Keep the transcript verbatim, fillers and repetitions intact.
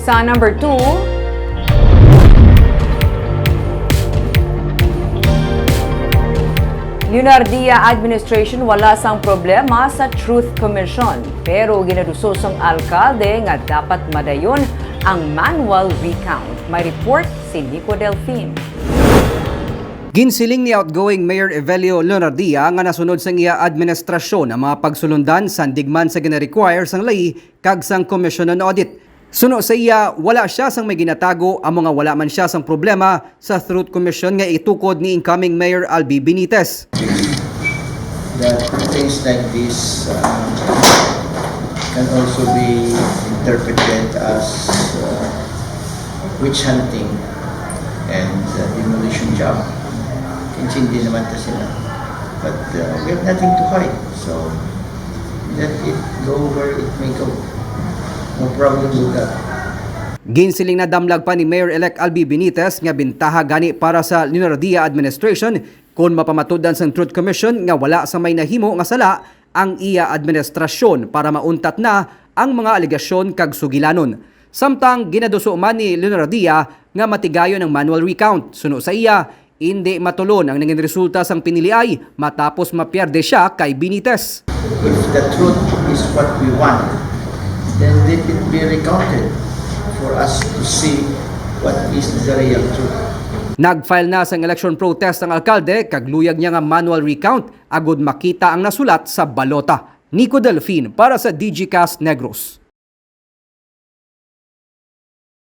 Sa number two, Leonardia administration wala sang problema sa Truth Commission, pero ginaduso sang alkalde nga dapat madayon ang manual recount. May report si Nico Delfin. Ginsiling ni outgoing Mayor Evelio Leonardia nga nasunod sang iya administrasyon ang mga pagsulundan sandig man sa gina-require sang ley kag sang Commission on Audit. Suno sa iya, wala siya sang may ginatago, amo nga wala man siya sang problema sa Truth Commission nga itukod ni incoming Mayor Albi Benitez. That things like this uh, can also be interpreted as uh, witch hunting and uh, demolition job. Intindi naman ta sila. But uh, we have nothing to hide. So let it go where it may go. No problem with that. Ginsiling na damlag pa ni Mayor-elect Albi Benitez nga bintaha gani para sa Leonardia administration kon mapamatud-an sang Truth Commission nga wala sa may nahimo nga sala ang iya administrasyon para mauntat na ang mga alegasyon kag sugilanon. Samtang ginaduso man ni Leonardia nga matigayon ang manual recount. Suno sa iya, indi matulon ang nangin resulta sang piniliay matapos mapierde siya kay Benitez. If the truth is what we want, then let it be recounted for us to see what is the real truth. Nag-file na sang election protest ang alkalde kag luyag niya nga manual recount agud makita ang nasulat sa balota. Nico Delfin para sa Digicast Negros.